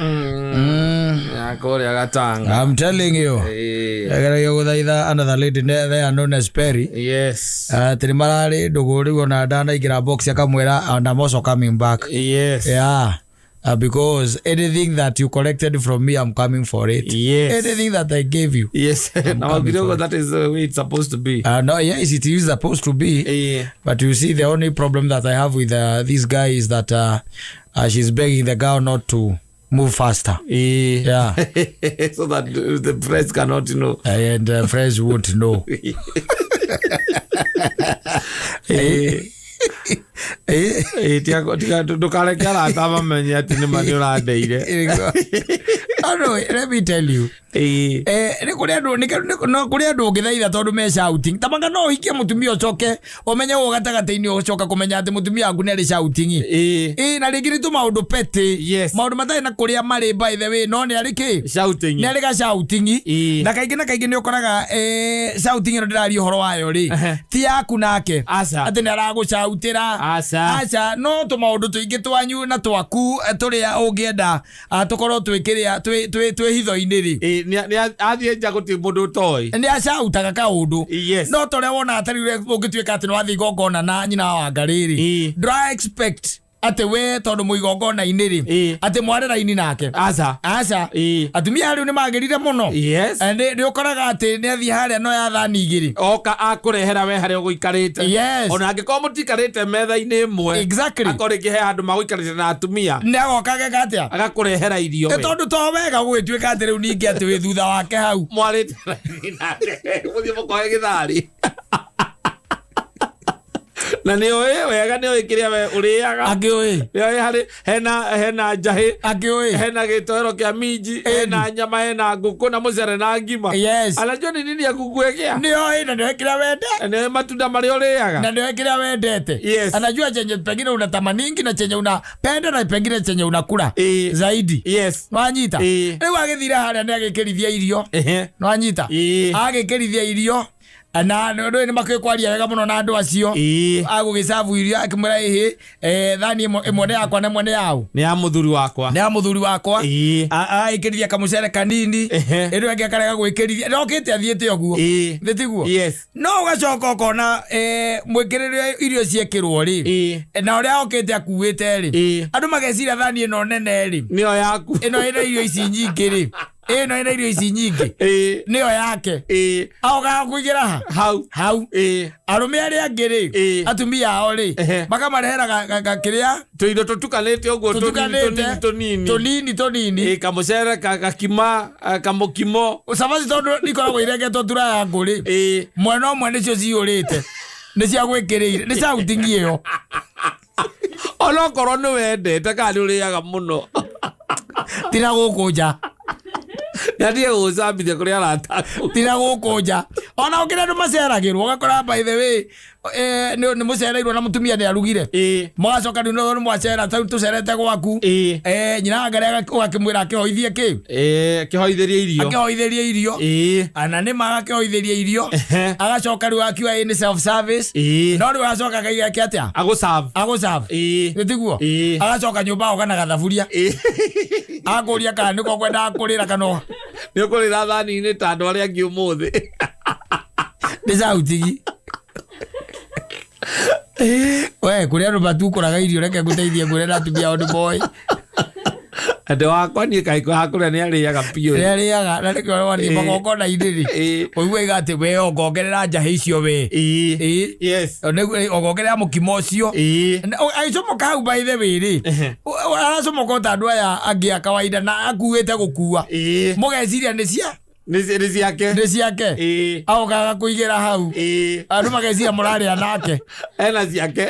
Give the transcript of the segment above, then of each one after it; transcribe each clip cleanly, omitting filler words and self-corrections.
Ya kũrĩa Gatanga. I'm telling you. Ageragia gũthaitha another lady they are known as Perry. Yes. Atĩ nĩ mararĩ ndũgũ rĩu ona ndanaingĩra box akamwĩra, "And I'm also coming back." Yes. Yeah. Because anything that you collected from me, I'm coming for it. Anything that I gave you. Yes. Na coming waugire for ũguo, that is the way it's supposed to be. No, yes, it is supposed to be. But you see, the only problem that I have with this guy is that she's begging the girl not to move faster. Yeah. So that the press cannot know. And friends won't know. Ndũkareke arata mamenye atĩ nĩma nĩ ũrandeire. Oh, no, let me tell you. Nĩ kũrĩ andũ no kũrĩ andũ ũngĩthaitha tondũ me shouting tamanga no ũhikie mũtumia ũcoke ũmenye ũguo gatagatĩ-inĩ ũcoka kũmenya atĩ mũtumia waku nĩ arĩ shouting. Ĩ na rĩngĩ nĩ tũmaũndũ petty, maũndũ matarĩ na kũrĩa marĩ, by the way, no nĩ arĩ kĩ? Shouting. Nĩ arĩ ga shouting. Na kaingĩ nĩ ũkoraga shouting ĩno ndĩraria ũhoro wayo rĩ, ti yaku nake, Aca. atĩ nĩ aragũcautĩra. Aca. Aca, no tũmaũndũ tũingĩ twanyu na twaku tũrĩa ũngĩenda tũkorwo twĩkĩrĩa twĩ hitho-inĩ rĩ. Nĩ athiĩ nja gũtirĩ mũndũ ũtoĩ. Nĩ acautaga kaũndũ. No ta ũrĩa wonaga ta rĩu ũngĩtuĩka atĩ nĩ wathiĩ igongona na nyina wa Wangarĩ rĩ, ndũra expect atĩ we tondũ mwĩ igongona-inĩ rĩ, atĩ mware raini nake. Aca. Aca. Atumia rĩu nĩ magĩrire mũno. Nĩ ũkoraga atĩ nĩ athiĩ harĩa no ya thani 2. Oka akũrehera we harĩa ũgũikarĩte. Ona angĩkorwo mũtikarĩte metha-inĩ ĩmwe, akorwo rĩngĩ he handũ magũikarĩte na atumia, Nĩ agoka ageka atĩa? Agakũrehera irio Nĩ we. tondũ to wega gũgĩtuĩka atĩ rĩu ningĩ atĩ wĩ thutha wake hau. Mwarĩte raini nake mũthiĩ mũkoe gĩtharĩ na nĩ oĩ wega, nĩ oĩ kĩrĩa we ũrĩaga. Akĩũĩ. Nĩ oĩ harĩ hena njahĩ, Akĩũĩ. hena gĩtoero kĩa minji, hena nyama, hena ngũkũ na mũcere na ngima. Anajua nĩ nini akũkuegea. Nĩ oĩ na nĩ oĩ kĩrĩa wende. Na nĩ oĩ matunda marĩa ũrĩaga. Na nĩ oĩ kĩrĩa wendete. Anajua chenye pengine unatamaningi na chenye unapenda na pengine chenye unakula zaidi. Nwanyita? Rĩu agĩthire harĩa nĩ agĩkĩrithia irio. Nwanyita? Agĩkĩrithia irio na nĩ nĩ makĩũĩ kwaria wega mũno na andũ acio. Agũgĩcabu irio akĩmwĩra, "Ĩhĩ, thani ĩmwe nĩ yakwa na ĩmwe nĩ yau?" Nĩ ya mũthuri wakwa. Nĩ ya mũthuri wakwa. Agĩkĩrithia kamũcere kanini. Ĩno ĩngĩ akarega gwĩkĩrithia ndokĩte athiĩte ũguo. Nĩ tiguo? Yes. No ũgacoka ũkona mwĩkĩrĩre irio ciekĩrwo rĩ, na ũrĩa okĩte akuĩte rĩ, andũ mageciria thani ĩno nene rĩ, nĩyo yaku. Ĩno ĩna irio ici nyingĩ rĩ, ĩno ĩna irio ici nyingĩ, nĩyo yake. Aokaga kũigĩra ha? Hau. Hau. Arũme arĩa angĩ rĩ, atumia ao rĩ, makamarehera kĩrĩa? Tũindo tũtukanĩte ũguo tũnini. Tũtukanĩte. Tũnini tũnini. Tũnini tũnini. Kamũcere gakima, kamũkimo. Cabaci tondũ ikoragwo irengetwo triangle rĩ, mwena ũmwe nĩcio ciyũrĩte nĩ cia gwĩkĩrĩire, nĩ shouting ĩyo. Onokorwo nĩ wendete kana nĩ ũrĩaga mũno. Tira gũkũ nja. Nĩatige gũgũcambithia kũrĩ arata aku. Tira gũkũ nja ona ũkĩrĩ andũ maceragĩrwo ũgakora, by the way, nĩ mũcereirwo na mũtumia nĩ arugire. Mũgacoka rĩu no nĩ mwacera tau tũcerete gwaku. Nyina wa ũgakĩmwĩra akĩhoithie kĩ? Kĩhoithĩrie irio. Akĩhoithĩrie irio. Ana nĩ ma agakĩhoithĩria irio. Agacoka rĩu akiuga ĩ nĩ self service. No rĩu agacoka akaiga ake atĩa? Agũserve. Agũserve. Nĩ tiguo? Agacoka nyũmba agoka na gathaburia, akũria kana nĩko kwendaga kũrĩra kana Nĩ ũkũrĩra thani-inĩ ta andũ arĩa angĩ ũmũthĩ. Nĩ cautigi we kũrĩ andũ matukũraga irio. Reke ngũteithie ngwĩre na atumia ao nĩ moĩ. Andũ wakwa niĩ kaĩ hakũrĩa nĩ arĩaga biũ. Nĩ arĩaga na nĩkĩo wathiĩ magongona-inĩ rĩ, ũigua iga atĩ we ongongerera njahĩ icio we. Ongongerera mũkimo ũcio. Agĩcomoka hau, by the way rĩ, aracomoka o ta andũ aya angĩ a kawaida na akuĩte gũkua. Mũgeciria nĩ cia Nĩ ciake. Nĩ ciake. Agoka agakũigĩra hau. Andũ mageciria mũrarĩa nake. Ena ciake.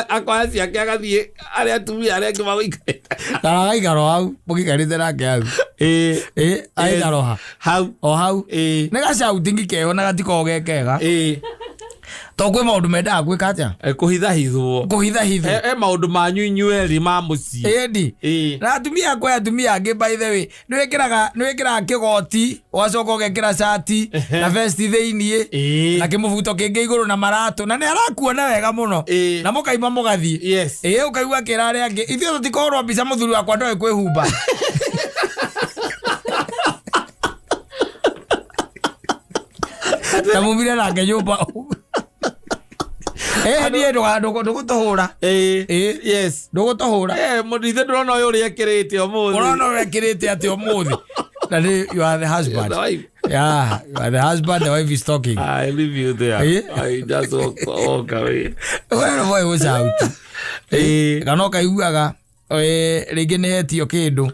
Akoya ciake agathiĩ arĩa atumia arĩa angĩ magũikarĩte. Kana agaikara o hau mũgĩikarĩte nake hau. Agaikara o ha? Hau. O hau. Nĩ gacautingi keho na gatikoragwo ge kega to kwĩ maũndũ mendaga gwĩka atĩa? Kũhithahithwo. Kũhithahithwo. He maũndũ manyu inyuerĩ ma mũciĩ. Ĩndi. Na atumia kwĩ atumia angĩ, by the way, nĩ wĩkĩraga kĩgoti ũgacoka ũgekĩra cati na vest thĩiniĩ na kĩmũbuto kĩngĩ igũrũ na maratũ na nĩ arakuona wega mũno na mũkaima mũgathiĩ. Ũkaigua akĩra arĩa angĩ, "Ithuĩ tũtikũhũrwo mbica, mũthuri wakwa ndoĩ kwĩhumba." Na mumire nake nyũmba. Eh, niĩ ndũgũtũhũra. Ĩĩ. Ĩĩ. Yes. Ndũgũtũhũra. Eh, mũndũ ithe ndũrona ũyũ ũrĩa ekĩrĩte ũmũthĩ. Ũrona ũrĩa ekĩrĩte atĩ ũmũthĩ. Na nĩ you are the husband. The wife. Yeah, you are the husband, the wife is talking. I leave you there. Eh? I just walk away. We no boy gũcauti. Ĩĩ. Kana ũkaiguaga eh, rĩngĩ nĩ hetio kĩndũ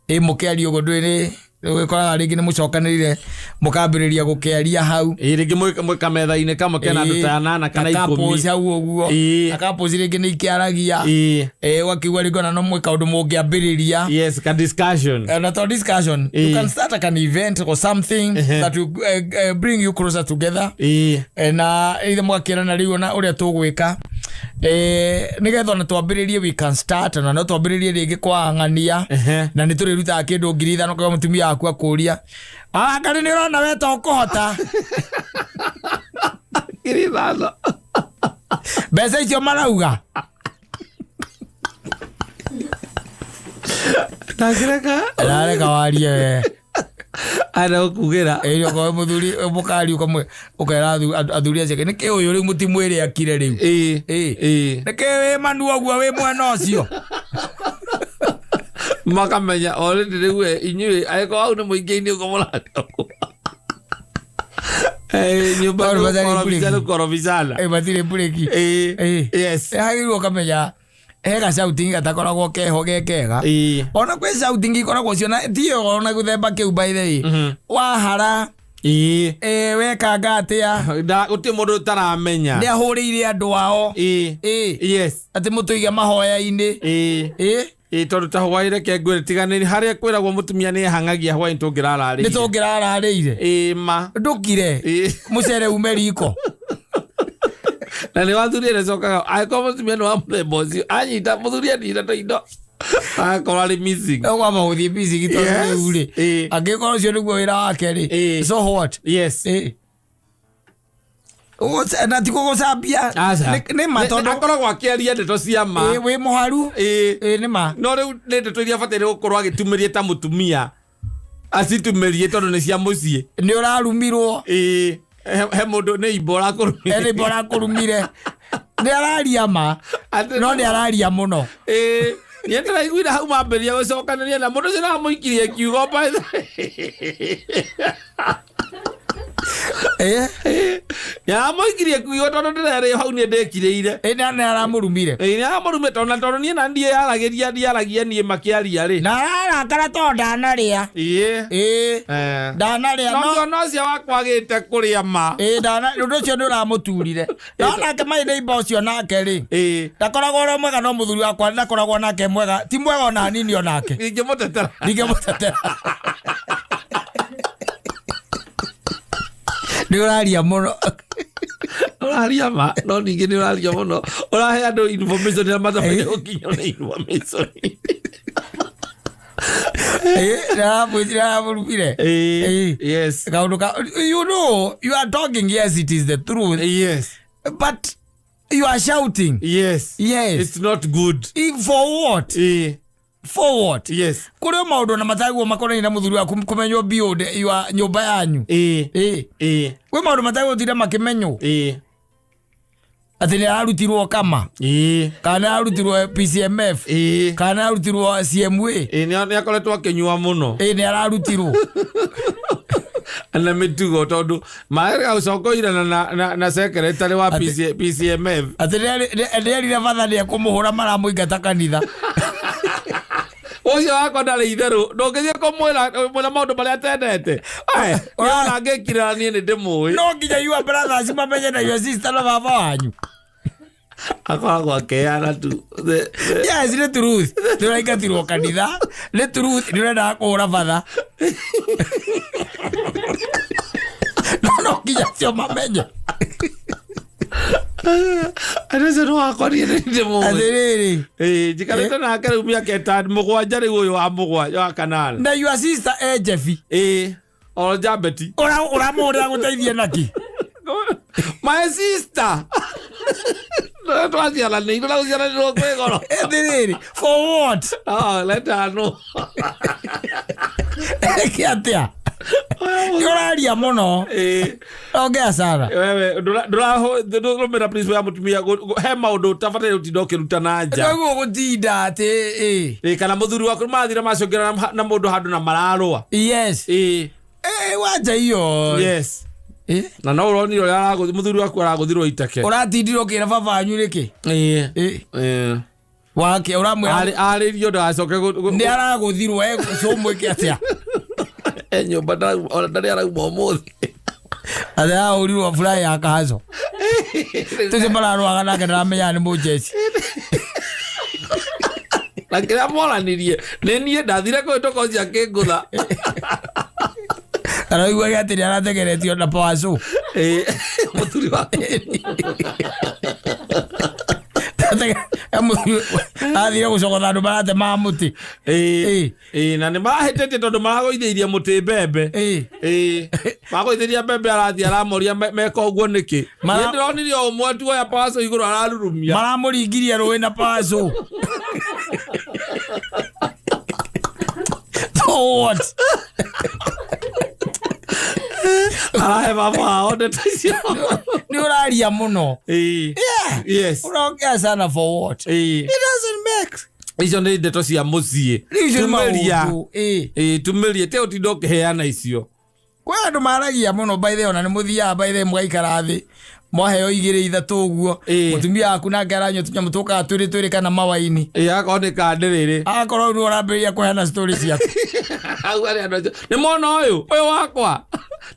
ĩ mũkĩaria ũguo ndwĩrĩ ũgĩkoraga rĩngĩ nĩ mũcokanĩrĩire mũkambĩrĩria gũkĩaria hau. Ĩĩ, rĩngĩ mwĩ kametha-inĩ kamwe kena andũ ta anana kana 10. Hau ũguo. Ĩĩ. Na couples rĩngĩ nĩ ikĩaragia. Ĩĩ. Ĩ, ũgakĩigua rĩngĩ ona no mwĩ kaũndũ mũngĩambĩrĩria. Yes, ka discussion. Na to discussion, you Ĩĩ. can start like an event or something that will bring you closer together. Ĩĩ. Na ithe mũgakĩrana rĩu ona ũrĩa tũgwĩka, nĩgetha ona twambĩrĩrie, we can start, ona no twambĩrĩrie rĩngĩ kwang'ania. Na nĩ tũrĩrutaga kĩndũ 5,000 kwa mũtumia waku akũria akanĩ nĩ ũrona we to ũkũhota. 5,000. Mbeca icio marauga. Ndangĩreka. Ndareka warie we. Ana gũkugĩra. Ĩĩ, okorwo wĩ mũthuri mũkari ũkamwe ũkera athuri acio nĩkĩ ũyũ rĩu mũtimwĩre akire rĩu. Ĩĩ. Ĩĩ. Ĩĩ. Nĩkĩ wĩ manu ũguo wĩ mwena ũcio. Makamenya already rĩu we, inyuĩ angĩkorwo hau nĩ mũingĩ-inĩ ũguo mũraria. Eh, nyũmba Tondũ matarĩ nĩ breki. gũkorobicana. Ĩ, matirĩ breki. Ĩĩ. Ĩĩ. Yes. Hagĩrĩirwo ũkamenya he gacauti gatakoragwo keho ge kega. Ĩĩ. Ona kwĩ shouting ikoragwo cio na tiyo ona gũthemba kĩu by the way. Wahara. Ĩĩ. Ĩ, wekanga atĩa. Gũtirĩ mũndũ ũtaramenya. Nĩ ahũrĩire andũ ao. Ĩĩ. Ĩ. Yes. Atĩ mũtũige mahoya-inĩ. Ĩĩ. Ĩ. Ĩĩ, tondũ ta hwaĩ reke ngwĩre tiganĩri harĩa kwĩragwo mũtumia nĩ ehang'agia hwaĩ Nĩ tũngĩrararĩire. tũngĩrararĩire. Ĩĩ ma. Ndũkire. Ĩĩ. Mũcere ume riko. Na nĩ wathuri ĩrĩcokaga angĩkorwo mũtumia nĩ wa mũthemba ũcio anyita mũthuri anyita tũindo agakorwo arĩ missing. Ũkwamba gũthiĩ busy tondũ Yes. rĩu rĩ Ĩĩ. angĩkorwo ũcio nĩguo wĩra wake rĩ, Ĩĩ. so what? Yes. Ĩ. Na ti gũgũcambia. Aca. Nĩ ma tondũ akoragwo akĩaria ndeto cia ma. Ĩ, wĩ mũharu. Ĩĩ. Ĩ, nĩ ma. No rĩu nĩ ndeto iria abataire gũkorwo agĩtumĩrie ta mũtumia acitumĩrie tondũ nĩ cia mũciĩ. Nĩ ũrarumirwo. Ĩĩ. He mũndũ nĩ imbo ũrakũrumire. Nĩ imbo ũrakũrumire. Nĩ araria ma. No nĩ araria mũno. Ĩĩ. Niĩ ndĩraiguire hau mambĩrĩria gũcokanĩria na mũndũ ũcio nĩamũikirie kiugo by the Ĩ. Nĩaramũikirie kiugo tondũ ndĩrerĩo hau niĩ ndĩkirĩire. Ĩ, nĩ aramũrumire. Ĩĩ, nĩaramũrumire tondũ na tondũ niĩ na ndiĩyaragia ndiaragia niĩ makĩaria rĩ. Na ararakara tondũ ndanarĩa. Ĩĩ. Ĩ. Eh. Ndanarĩa No no ngona ũcio wakwa agĩte kũrĩa ma. Ĩ, ndana ũndũ ũcio nĩ ũramũturire. No nake maĩ neighbor ũcio nake rĩ. Ĩĩ. Ndakoragwo ũrĩ mwega no mũthuri wakwa ndakoragwo nake mwega. Ti mwega ona hanini onake. Ingĩmũtetera. Ndingĩmũtetera. Nĩ ũraria mũno. Ũraria ma no ningĩ nĩ ũraria mũno. Ũrahe andũ information ĩrĩa matabataire gũkinywo nĩ information. Ĩ, nĩ aramũrumire. Ĩĩ. Ĩĩ. Yes. Kaũndũ ka you know you are talking, yes, it is the truth. Yes. But you are shouting. Yes. Yes. It's not good. For what? Ĩĩ. For what? Yes. Kũrĩ o maũndũ na matagwo makonainie na mũthuri waku kũmenywo beyond your nyũmba yanyu. Ĩĩ. Ĩ. Ĩĩ. Kwĩ maũndũ matagwo gũtinda makĩmenywo. Ĩĩ. Atĩ nĩ ararutirwo kama. Ĩĩ. Kana nĩ ararutirwo PCMF. Ĩĩ. Kana nĩ ararutirwo CMA. Ĩĩ, nĩ akoretwo akĩnyua mũno. Ĩ, nĩ ararutirwo. Na mĩtugo tondũ marega gũcoka na secretary wa PCMF. Atĩ nĩ erire batha nĩ ekũmũhũra maramũingata kanitha. Ũcio wakwa ndarĩ itherũ ndũngĩthiĩ kũmwĩra mwĩra maũndũ marĩa atendete. Ũrona ngĩkirĩra niĩ nĩ ndĩmũĩ. No nginya your brothers mamenye na your sister na baba wanyu. Akoragwo akĩheana tu. Yes, nĩ truth. Nĩ ũraingatirwo kanitha. Nĩ truth nĩ ũrendaga kũhũra batha. No no nginya acio mamenye. Andũ acio nĩ wakwa niĩ nĩ ndĩmũĩ. Atĩrĩrĩ. Ĩĩ, njikarĩte nake rĩu mĩaka 7 rĩu ũyũ wa 7 wa 8. Na your sister e Jeffy. Ĩĩ, oro Jambeti. Ũramũhũrĩra gũteithie naki? My sister. No twaciaranĩirwo na gũciaranĩrwo kwĩ goro. Atĩrĩrĩ, for what? Oh, let her know. Eke atĩa? Nĩ ũraria mũno. Ongea sana. Wewe ndũrarũmĩra principle ya mũtumia he maũndũ ũtabataire gũtinda ũkĩruta na nja. Nĩguo gũtinda atĩ ĩ. Ĩ, kana mũthuri waku mathire macũngĩra na mũndũ handũ na mararũa. Yes. Ĩ. Wanja iyo. Yes. Ĩ. Na no ũronire ũrĩa mũthuri waku aragũthirwo iteke. Ũratindirwo ũkĩra baba wanyu nĩkĩ? Ĩ. Ĩ. Ĩ. Wake ũramwĩra Arĩrio ndagacoke nĩ aragũthirwo egũcũmwĩke atĩa? E nyũmba ona ndarĩ arauma ũmũthĩ. Atĩ arahũrirwo fly ya kahaco. Tũcio mararũaga nake ndaramenya nĩ mũjeci. Na kĩrĩa moranirie nĩ niĩ ndathire kũhĩtũka ũcio akĩngũtha. Araiguaga atĩ nĩ arategeretio na pawaco. Ĩ, mũthuri waku. Athire gũcogotha andũ maratemaga mũtĩ. Ĩ, ĩ, na nĩ marahĩtĩtie tondũ maragũithĩirie mũtĩ mbembe. Ĩ, magũithĩria mbembe arathiĩ aramoria meka ũguo nĩkĩ. Niĩ ndĩronire o ũmwe tuoya pawaco igũrũ ararurumia. Maramũringirie rũĩ na pawaco. So what? Arahe baba wao ndeto icio. Nĩ ũraria mũno. Ĩ. Yeah. Yes. Ũraongea sana for what? Ĩ. It doesn't make. Icio nĩ ndeto cia mũciĩ. Rĩu icio nĩ Tumĩria. maũndũ. Ĩ. Ĩ, tumĩrie te ũtinda ũkĩheana icio. Kwĩ andũ maragia mũno by the way, ona nĩ mũthiaga by the way mũgaikara thĩ mwaheo igĩrĩ ithatũ ũguo. Ĩ. Mũtumia waku nake aranyua tũnyamũ tũkaga twĩrĩ twĩrĩ kana mawaini. Ĩ, akorwo nĩ kandĩrĩrĩ. Akorwo rĩu ũrambĩrĩria kũheana story ciaku. Hau arĩa andũ acio. Nĩ mona ũyũ, ũyũ wakwa.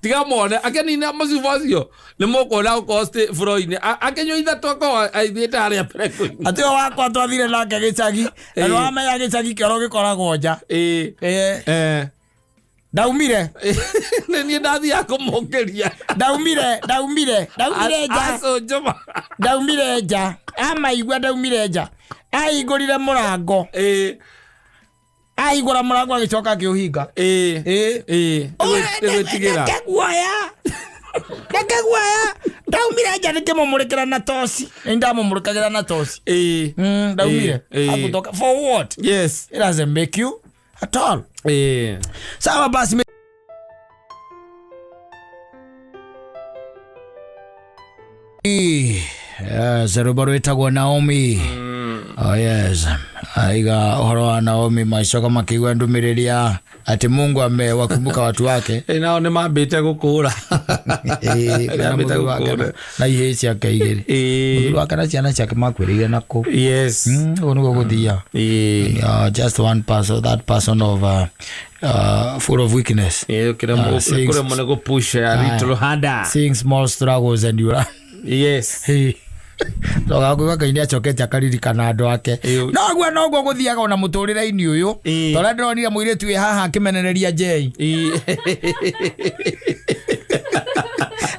Tiga mone, akĩnina mũcuba ũcio. Nĩ mũkuona gũkorwo floor-inĩ. Akĩnyua ithatũ akorwo aithiĩte harĩa mbere kũnyua. Atĩ ũyũ wakwa twathire nake gĩcagi. Na Ĩ. nĩwamenya gĩcagi kĩoro gĩkoragwo nja. Ĩ. Ĩ. Ndaumire. Nĩ niĩ ndathiaga kũmũkĩria. Ndaumire, ndaumire, ndaumire nja. Acũnjũma. Ndaumire nja. Amaigua ndaumire nja. Ahingũrire mũrango. Ĩ. Ahingũra mũrango agĩcoka akĩũhinga. Ĩ. Ĩ. Ĩ. Nĩgwĩtigĩra. Reke guoya. Reke guoya. Ndaumire nja nĩkĩmũmũrĩkĩra na toci. Nĩ ndamũmũrĩkagĩra na toci. Ĩ. Ndaumire. Ĩ. Akutoka. For what? Yes. It doesn't make you at all. Ĩ. Sawa basi. Yes, rwĩmbo rwĩtagwo Naomi. Oh yes. Aiga ũhoro wa Naomi macoka makĩigua ndũmĩrĩri ya atĩ Mungu amewakumbuka watu wake. Ĩ, nao nĩ mambĩte gũkũra. Ĩ, Nĩ na mambĩte mũthuri wake gũkũra. na ihĩĩ ciake igĩrĩ. Ĩ. Mũthuri wake na ciana ciake makuĩrĩire na kũu. Yes. Ũguo nĩguo gũthiaga. Ĩ. Just one person, that person of full of weakness. Ĩ, kĩremwo nĩ gũ-push a little harder. Seeing small struggles and you are Yes. Hey. Toga Ngai nĩ acokete akaririkana andũ ake. Ĩyo. Noguo noguo gũthiaga ona mũtũrĩre-inĩ ũyũ. Ĩĩ. Tondũ ndĩronire mũirĩtu wĩ haha akĩmenereria Jay. Ĩ.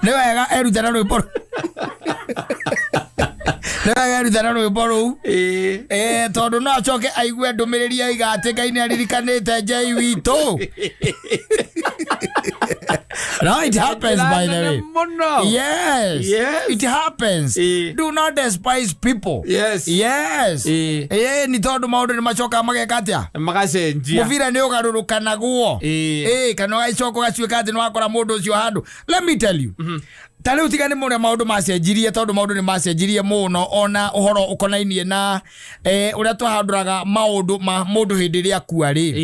Nĩ wega erute na rwĩmbo rũu. Nĩ wega erute na rwĩmbo rũu. Ĩ. Tondũ no acoke aigue ndũmĩrĩri aiga atĩ Ngai nĩ aririkanĩte Jay witũ. No, it happens, by the way. Mũno. Yes. Yes. It happens. Ĩĩ. Do not despise people. Yes. Yes. Ĩĩ. Ĩĩ, nĩ tondũ maũndũ nĩ macokaga mageka atĩa? Magacenjia. Mũbira nĩ ũgarũrũkanaguo. Ĩĩ. Ĩĩ, kana ũgacoka ũgatuĩka atĩ nĩ wakora mũndũ ũcio handũ. Let me tell you. Ta rĩu tiga nĩ mũrĩa maũndũ macenjirie, tondũ maũndũ nĩ macenjirie mũno, ona ũhoro ũkonainie na ũrĩa twahandũraga maũndũ ma mũndũ hĩndĩ ĩrĩa akua rĩ.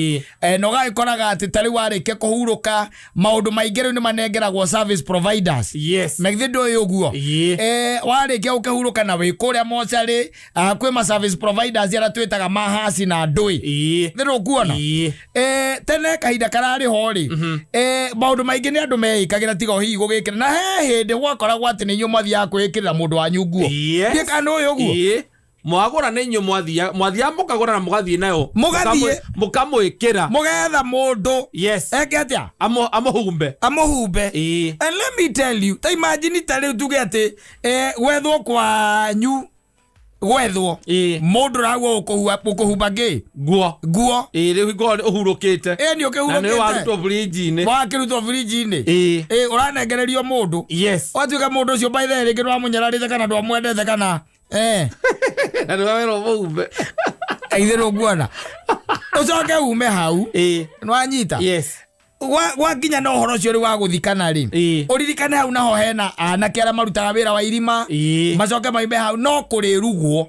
Ĩĩ. Na ũgagĩkoraga atĩ ta rĩu warĩkia kũhurũka, maũndũ maingĩ rĩu nĩ manengeragwo service providers. Yes. Na githĩ ndũĩ ũguo? Ĩĩ. Warĩkia gũkĩhurũka na wĩ kũrĩa mocarĩ, kwĩ ma service providers arĩa twĩtaga mahasi na ndũĩ. Ĩĩ. Githĩ ndũkuona? Ĩĩ. Tene kahinda kararĩ ho rĩ, maũndũ maingĩ nĩ andũ meĩkagĩra tiga hihi gũgĩkĩra. Na he hĩndĩ gwakoragwo atĩ nĩ inyuĩ mwathiaga kwĩĩkĩrĩra mũndũ wanyu nguo. Yes. Ndiĩ kana nĩ ũĩ ũguo? Ĩĩ. Mwagũra nĩ inyuĩ mwathiaga mũkagũra na mũgathiĩ nayo. Mũgathiĩ. Mũkamwĩkĩra. Mũgetha mũndũ. Yes. Eke atĩa? Amũhumbe. Amũhumbe. Ĩĩ. And let me tell you, ta imagine ta rĩu tuge atĩ, gwethwo kwanyu, gwethwo. Ĩĩ. Mũndũ ũrauga ũkũhumba kĩ? Nguo. Nguo. Ĩĩ, rĩu hingo ĩyo ũhurũkĩte. Ĩĩ, nĩ ũkĩhurũkĩte. Na nĩ warutwo burinji-inĩ. Wakĩrutwo burinji-inĩ. Ĩĩ. Ĩĩ, ũranengererio mũndũ. Yes. Watuĩka mũndũ ũcio by the way, rĩngĩ nĩwamũnyararĩte kana ndwamwendete kana, Na nĩ werwo mũhumbe. Ithe ndũkuona. Ũcoke ume hau. Ĩĩ. Nĩwanyita? Yes. Gwakinya na ũhoro ũcio rĩ wa gũthikana rĩ, ũririkane hau naho hena anake arĩa marutaga wĩra wa irima, macoke maime hau no kũrĩrugwo.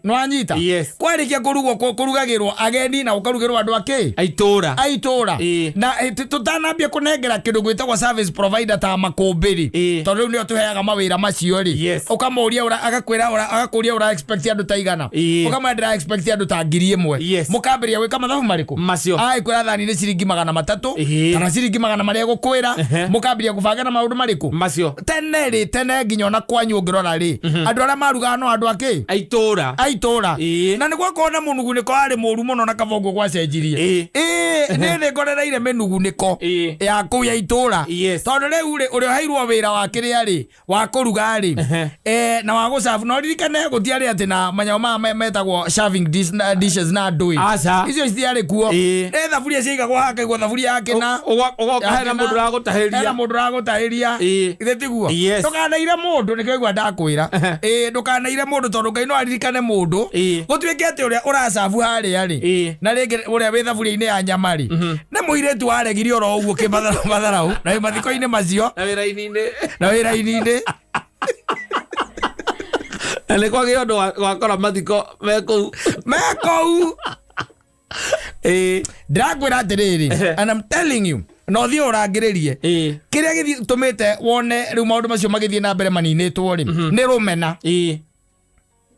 Nĩwanyita? Yes. Kwarĩkia kũrugwo, kũrugagĩrwo ageni na gũkarugĩrwo andũ akĩ Aitũra. Aitũra. Na tũtanambia kũnengera kĩndũ gwĩtagwo service provider ta makũmbĩ rĩ, tondũ rĩu nĩo tũheaga mawĩra macio rĩ, ũkamũria agakwĩra agakũria ũra expect andũ ta igana, ũkamwĩra ndĩra expect andũ ta 1000. Mũkambĩrĩria gwĩka mathabu marĩkũ? Macio. Agĩkwĩra thani nĩ ciringi 300 kana ciringi magana marĩa egũkwĩra. Mũkambĩrĩria kũbanga na maũndũ marĩkũ? Macio. Tene rĩ, tene nginya ona kwanyu ũngĩrora rĩ, andũ arĩa marugaga no andũ akĩ? Aitũra. Aitũra. Na nĩ gwakorwo na mũnugunĩko warĩ mũru mũno na kaba ũguo gwacenjirie. Ĩĩ, nĩ nĩ ngorereire mĩnugunĩko ya kũu ya itũra. Tondũ rĩu rĩ, ũrĩa ũheirwo wĩra wa kĩrĩa rĩ, wa kũruga rĩ, na wa gũcabu, na ũririkane gũtiarĩ atĩ na manyamũ maya metagwo serving dishes na ndũĩ. Aca. Icio citiarĩ kuo. Nĩ thaburia ciaigagwo hakaigwo thaburia ya kĩna. Ũgoka hena mũndũ Hena ũragũtahĩria. Mũndũ ũragũtahĩria. Githĩ tiguo? Yes. Ndũkanaire mũndũ, nĩkĩo igua ndakwĩra. Ĩĩ, ndũkanaire mũndũ, tondũ Ngai no aririkane mũndũ. Gũtuĩke atĩ ũrĩa ũracabu harĩa rĩ, na rĩngĩ ũrĩa wĩ thaburia-inĩ ya nyama rĩ, nĩ mũirĩtu waregire oro ũguo kĩmatharaũ matharaũ na wĩ mathiko-inĩ macio. Na wĩra-inĩ. Na wĩra-inĩ. Na nĩ kwagĩa ũndũ wakora mathiko me kũu. Me kũu. Ndĩrakwĩra atĩrĩrĩ, and I'm telling you, na ũthiĩ ũrangĩrĩrie, kĩrĩa gĩtũmĩte wone rĩu maũndũ macio magĩthiĩ na mbere maninĩtwo rĩ, nĩ rũmena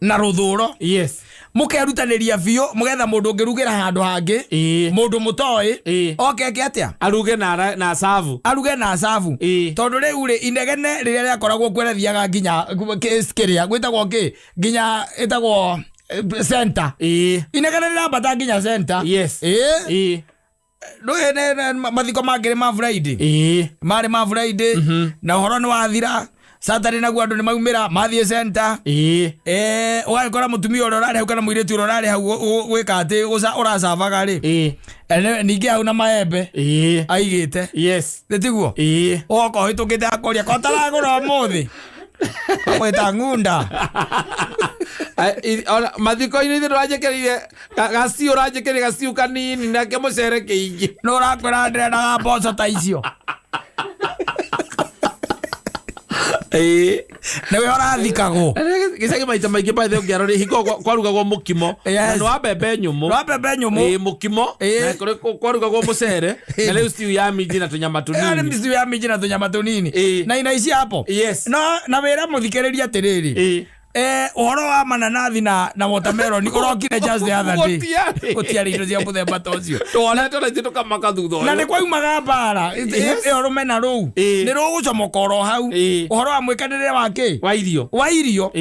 na rũthũro. Mũkerutanĩria biũ mũgetha mũndũ ũngĩrugĩra handũ hangĩ, mũndũ mũtoĩ, oke eke atĩa? Aruge na savu. Aruge na cabu. Tondũ rĩu rĩ, inegene rĩrĩa rĩakoragwo kuo rĩathiaga nginya kĩrĩa gwĩtagwo kĩ, nginya ĩtagwo center. Inegene rĩrambata nginya center. Ndũĩ mathiko mangĩ nĩ ma Friday, marĩ ma Friday na ũhoro nĩ wathira Saturday, naguo andũ nĩ maumĩra mathiĩ center. Ũgagĩkora mũtumia ũrĩa ũrarĩ hau kana mũirĩtu ũrĩa ũrarĩ hau gwĩka atĩ ũracavaga rĩ, ningĩ hau na maembe aigĩte. Nĩ tiguo? Ũgoka ũhĩtũkĩte akoria kotaragũra ũmũthĩ, mwĩta ng'unda. Ona mathiko-inĩ ithe ndũranjĩkĩrire gaciũ, ũranjĩkĩrire gaciũ kanini na kĩmũcere kĩingĩ. Nĩ ũrakwĩra ndĩrendaga mboco ta icio. Nĩwe ũrathikagwo. Gĩcagi maita maingĩ by the way ũngĩarora hingo kwarugagwo mũkimo na nĩ wa mbembe nyũmũ. Wa mbembe nyũmũ. Ĩĩ, mũkimo. Na kũrĩ kwarugagwo mũcere na rĩu stew ya minji na tũnyama Yaani tũnini. Stew ya minji na tũnyama tũnini. Na inaici hapo. No na wĩra mũthikĩrĩria atĩrĩrĩ, ũhoro wa mananathi na watermelon ũrokire just the other day. Gũtiarĩ. Gũtiarĩ indo cia mũthemba ta ũcio. Tuonete na ithuĩ tũkamaka thutha Na ũyũ. nĩ kwaumaga mbara. Ĩyo rũmena rũu nĩ rũgũcomoka oro hau. Ũhoro wa mwĩkanĩrĩre wa kĩ? Wa irio. Wa irio.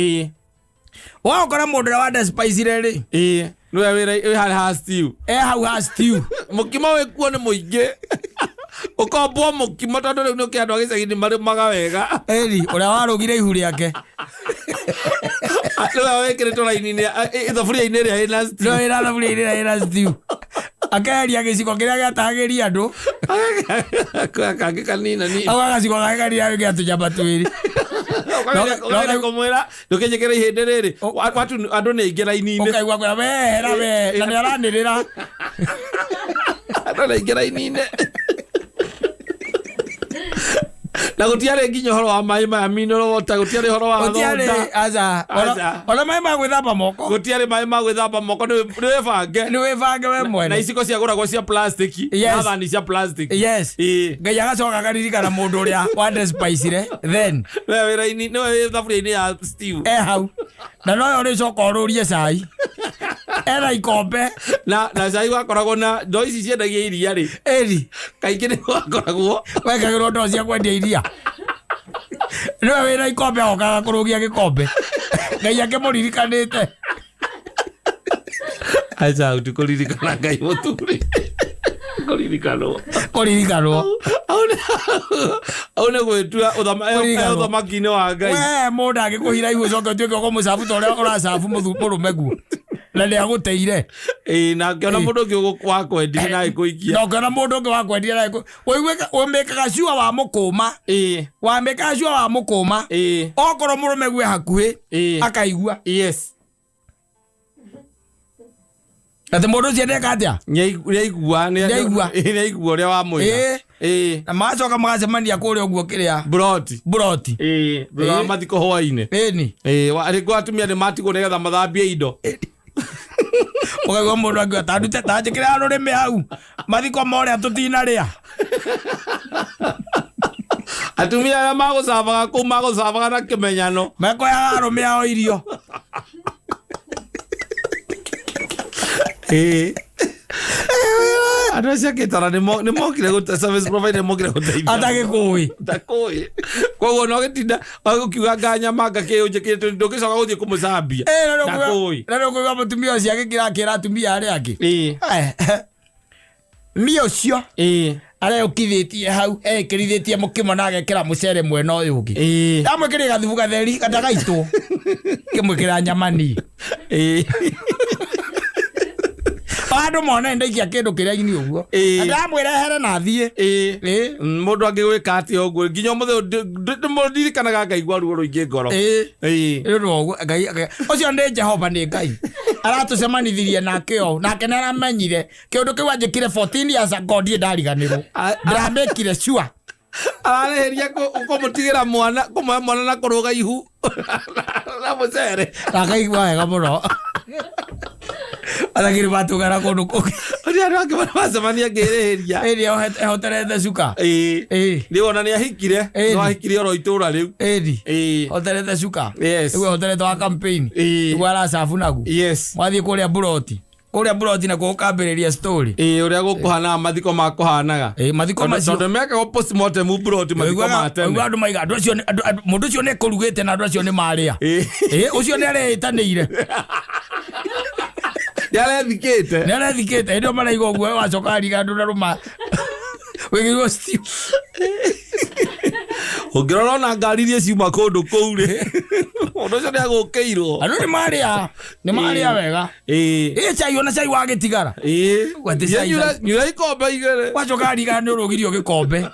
Wagũkora mũndũ ũrĩa wa despicire rĩ, Nĩwe wĩra wĩ harĩa ha stew. E hau ha stew. Mũkimo wĩkuo nĩ mũingĩ, ũkombwo mũkimo, tondũ rĩu nĩũkĩ andũ a gĩcagi nĩ marĩmaga wega. Eri ũrĩa warũgire ihu rĩake. Nĩwe wĩkĩrĩtwo raini-inĩ, thaburia-inĩ ĩrĩa ĩna stew. No ĩra thaburia ĩrĩa ĩna stew, akeheria gĩciko kĩrĩa gĩatahagĩria andũ. Kangĩ kanina ni. Au gaciko gake kanina gĩa tũnyama twĩrĩ. Ũkageria kũmwĩra ndũkĩnjĩkĩre ihĩndĩ rĩrĩ. Watu andũ nĩ aingĩ raini-inĩ. Ũkaigua kwĩra wehera we, na nĩ aranĩrĩra. Andũ nĩ aingĩ raini-inĩ na gũtiarĩ nginya ũhoro wa maĩ maya mineral water, gũtiarĩ ũhoro wa gũtiarĩ thonda. Aca. Aca. Ona maĩ ma gwĩthamba moko. Gũtiarĩ maĩ ma gwĩthamba moko, nĩ wĩbange. Nĩ wĩbange we Na mwene. iciko ciagũragwo cia plastic na thani cia plastic. Ngai agacoka akaririkana mũndũ ũrĩa wa despicire then. Nĩwe wĩra-inĩ, nĩwe wĩ thaburia-inĩ ya stew. E hau na noyo ũrĩcoka ũrũrie cai ena ikombe. Na cai wakoragwo na ndoo ici ciendagia iria rĩ, kaingĩ nĩ wakoragwo wekagĩrwo ndoo cia kwendia iria, nĩwe wĩna ikombe, agokaga kũrũgia gĩkombe, Ngai akĩmũririkanĩte. Aca, uti kũririkana Ngai mũturi kũririkanwo. Kũririkanwo. Au nĩ gwĩtua Kũririkanwo. Ũthamaki-inĩ wa Ngai. We mũndũ angĩkũhira ihu ũcoke ũtuĩke ũkũmũcabu ta ũrĩa ũracabu mũrũme guo na nĩ agũteire. Ĩĩ, na ngĩona mũndũ ũngĩ wakwendirie na agĩkũikia. Na ũkĩona mũndũ ũngĩ wakwendia na ũmĩkaga cua wa mũkũma. Wamĩkaga cua wa mũkũma. Okorwo mũrũme guo e hakuhĩ, akaigua atĩ mũndũ ũcio ndeka atĩa. Nĩaigua. Nĩaigua. Nĩaigua ũrĩa wamwĩra. Na magacoka magacemania kũrĩa ũguo kĩrĩa Broti. Buroti. Ĩĩ, thutha wa mathiko hwainĩ. Ĩni. Ĩĩ, rĩngĩ atumia nĩ matigwo nĩgetha mathambie indo. Ũkaigua mũndũ akiuga tandute tanjĩkĩra rũrĩmĩ hau mathiko morĩa tũtinarĩa. Atumia arĩa magũcabaga kũu magũcabaga na kĩmenyano. Mekoyaga arũme ao irio. Ĩĩ, andũ acio akĩtara nĩ mokire service provider nĩ mokire gũteithia. Atagĩkũĩ. Ndakũĩ, koguo no gĩtinda ũkiuga nganyamanga kĩũnjĩ ndũngĩcoka gũthiĩ kũmũcambia. Ndakũĩ. Na nĩ ũkũigua mũtumia ũcio agĩkĩra akĩra atumia arĩa angĩ, "Niĩ ũcio areũkithĩtie hau eĩkĩrithĩtie mũkimo na agekĩra mũcere mwena ũyũ ũngĩ, ndamwĩkĩrire gathubu gatheri gatagaitwo ngĩmwĩkĩra nyama niĩ." Andũ mone ndaikia kĩndũ kĩrĩa-inĩ ũguo. Na ndamwĩrehere na thiĩ. Mũndũ angĩgwĩka atĩa ũguo nginya ũmũthĩ ndĩmũririkanaga ngaigua ruo rũingĩ ngoro. Nĩ ũndũ wa ũguo Ngai ũcio nĩ Jehova, nĩ Ngai aratũcemanithirie nake o nake nĩ aramenyire kĩũndũ kĩu anjĩkire 14 years ago, ndirĩ ndariganĩrwo. Ndĩramĩkire sure. Ararĩhĩria kũmũtigĩra mwana, kũmũhe mwana na kũrũga ihu na mũcere. Akaigua wega mũno athagĩrĩ matũgara kũndũ kũngĩ. Ũrĩa andũ angĩ macemania ngĩrĩhĩria. Ĩrĩa ehoterete cuka. Rĩu ona nĩ ahikire. No ahikire oro itũra rĩu. Ĩni hoterete cuka. Rĩu ehoterete wa campaign. Rĩu aracabu nagu. Wathiĩ kũrĩa buroti, kũrĩa buroti nakuo ũkambĩrĩria story. Ĩĩ, ũrĩa gũkũhanaga, mathiko makũhanaga. Ĩĩ, mathiko Tondũ macio. Tondũ mekagwo postmortem buroti mathiko ma tene. Ũigua andũ maiga andũ acio mũndũ ũcio nĩ ekũrugĩte na andũ acio nĩ marĩa. Ĩĩ, ũcio nĩ areĩtanĩire. Nĩ arethikĩte. Nĩ arethikĩte. Hĩndĩ ĩyo maraiga ũguo, we wacoka ariga andũ na rũma wĩgĩirwo stew. Ũngĩrora ona ngari iria ciuma kũndũ kũu rĩ, mũndũ ũcio nĩ agũkĩirwo. Andũ nĩ marĩa, nĩ marĩa wega. Ĩ cai, ona cai wagĩtigara. Gwati cai. Nyura ikombe igĩrĩ. Wacoka ariga nĩ ũrũgirio gĩkombe.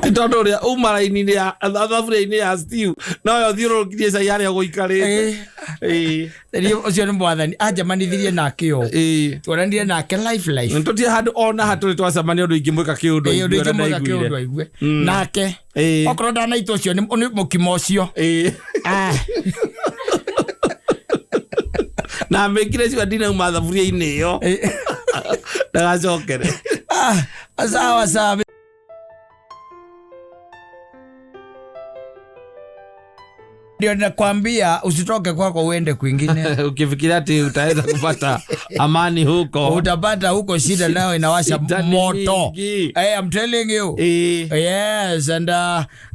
Nĩ tondũ ũrĩa uma raini-inĩ ya thaburia-inĩ ya stew noyo thiũrũrũkirie cai harĩa gũikarĩte. Niĩ ũcio nĩ mwathani anjemanithirie nake o tuonanire nake life life. Nĩ tũtirĩ handũ ona ha tũrĩ twacemania ũndũ ingĩmwĩka kĩũndũ Ĩĩ, ũndũ aigue ũrĩa ingĩmwĩka ndaiguire. kĩũndũ aigue nake. Okorwo ndanaitwo ũcio nĩ mũkimo ũcio. Ah. Na mĩkire cio ndinauma thaburia-inĩ ĩyo ndagacokere. Ah, sawa sawa. Ndio nakwambia usitoke kwako uende kwingine. Ukifikiria ati utaweza kupata amani huko, utapata huko shida nayo inawasha Shida ni moto. mingi. Hey, I'm telling you. Yes, and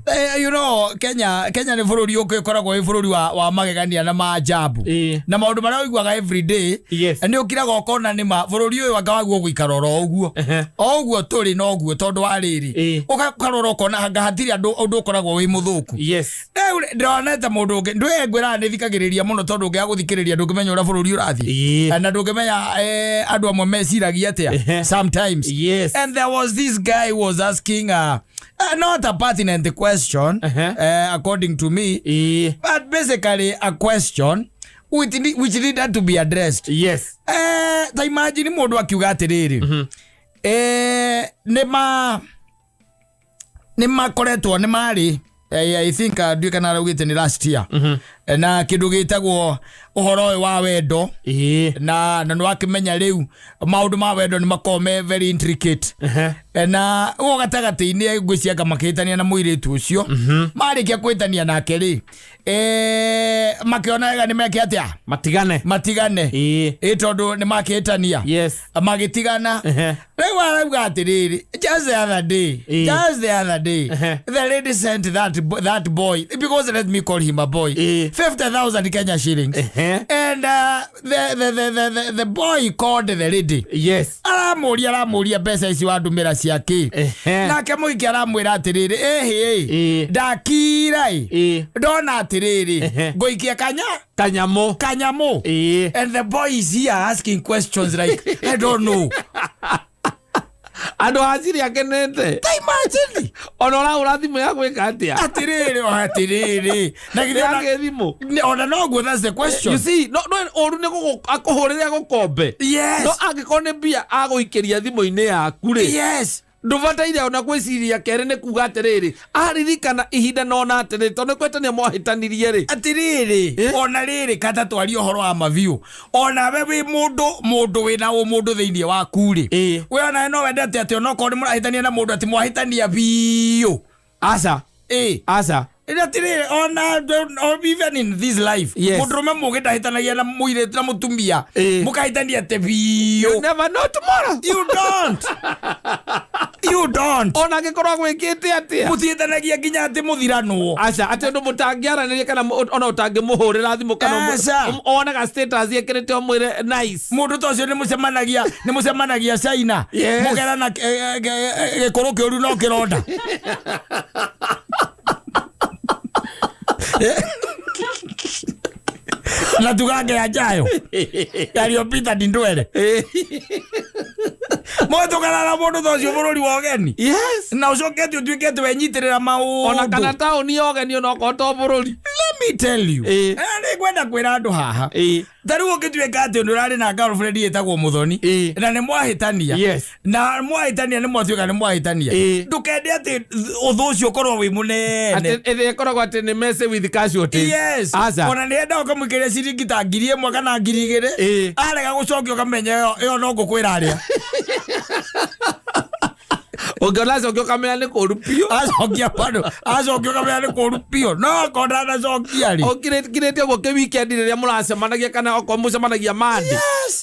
Kenya nĩ bũrũri ũkoragwo wĩ bũrũri wa magegania na maajabu na maũndũ marĩa ũiguaga every day. Nĩ ũkiraga ũkona nĩ ma bũrũri ũyũ anga waguo gũikara oro ũguo, o ũguo tũrĩ na ũguo, tondũ wa rĩrĩ ũgakarora ũkona anga hatirĩ andũ ũndũ ũkoragwo wĩ mũthũku. Rĩu ndĩronete mũndũ ũngĩ ndwĩ ngwĩraga nĩ thikagĩrĩria mũno, tondũ ũngĩaga gũthikĩrĩria ndũngĩmenya ũrĩa bũrũri ũrathiĩ na ndũngĩmenya andũ amwe meciragia atĩa sometimes. And there was this guy who was asking not a pertinent question, according to me, but basically a question which needed to be addressed. Ta imagine mũndũ akiuga atĩrĩrĩ, nĩ makoretwo nĩ marĩ I think ndiũĩ kana araugĩte nĩ last year. Na kĩndũ gĩtagwo ũhoro ũyũ wa wendo na nĩ wakĩmenya rĩu maũndũ ma wendo nĩ makoragwo me very intricate. Na ũguo gatagatĩ-inĩ ngwĩciria makĩhĩtania na mũirĩtu ũcio. Marĩkia kũhĩtania nake rĩ, makĩona wega nĩ meke atĩa? Matigane. Matigane. Ĩ tondũ nĩ makĩhĩtania, magĩtigana. Rĩu arauga atĩrĩrĩ, just the other day, just the other day, the lady sent that boy, because let me call him a boy, 50,000 Kenya shillings. And the boy called the lady. Aramũria mbeca ici wandũmĩra cia kĩ? Nake mũhiki aramwĩra atĩrĩrĩ, ĩhĩ, ndakira ĩ, ndona atĩrĩrĩ, ngũikia kanya Kanyamũ. Kanyamũ. And the boy is here asking questions like, I don't know. Andũ a Siri akenete. Ta imagine. Ona ũrahũra thimũ ya gwĩka atĩa? Atirĩrĩ, o atĩrĩrĩ. Na githĩ ona- Ya thimũ. Ona noguo, that's the question. You see, no ũru nĩ akũhũrĩre agũkombe. Yes. No angĩkorwo nĩ mbia agũikĩria thimũ-inĩ yaku rĩ, Yes. ndũbataire ona gwĩciria kerĩ, nĩ kuga atĩrĩrĩ, aririkana ihinda nona atĩrĩrĩ, tondũ nĩ kũhĩtania mwahĩtanirie rĩ. Atirĩrĩ, Eh? ona rĩrĩ kata twarie ũhoro wa mabiũ, onawe wĩ mũndũ wĩna ũmũndũ thĩinĩ waku rĩ, we onawe no wendete atĩ onokorwo nĩ mũrahĩtania na mũndũ, atĩ mwahĩtania biũ? Aca. Aca. Aca. Atirĩrĩ, ona even in this life, mũndũrũme mũgĩ ndahĩtanagia na mũirĩtu na mũtumia mũkahĩtania atĩ You biũ. never know tomorrow. You don't, you don't. Ona angĩkorwo agwĩkĩte atĩa. Mũtihĩtanagia nginya atĩ mũthiranwo. Aca, atĩ ũndũ mũtangĩaranĩria kana ona ũtangĩmũhũrĩra thimũ kana Aca. Wonaga status ĩkĩrĩte ũmwĩre nice. Mũndũ ta ũcio nĩ mũcemanagia China, mũkerana gĩkũrũ kĩũru no kĩronda na tugange ya njayo yaliyopita ni ndwere. Mũtũkana na mũndũ ta ũcio bũrũri wa ũgeni, na ũcokete ũtuĩke atĩ wenyitĩrĩra Ona kana maũndũ. Taũni ya ũgeni, onokorwo to bũrũri. Let me tell you, nĩ ngwenda kwĩra andũ haha, ta rĩu ũngĩtuĩka atĩ nĩ ũrarĩ na girlfriend ĩtagwo Mũthoni, na nĩ mwahĩtania, na mwahĩtania nĩ mwatuĩka nĩ mwahĩtania, ndũkende atĩ ũthũ ũcio ũkorwo wĩ mũnene. Atĩ ĩrĩa ĩkoragwo atĩ nĩ messy with casualties. Yes. Aca. Ona nĩ enda ũkamũikĩria ciringi ta 1000 kana 2000, arega gũcokia, ũkamenya ĩyo no ngũkwĩra arĩa. Ũngĩona acokia ũkamenya nĩ kũru biũ. Acokia bado, acokia ũkamenya nĩ kũru biũ, no akorwo ndanacokia rĩ, Ũkirĩte ũguo kĩ weekend rĩrĩa mũracemanagia kana okorwo mũcemanagia mandi,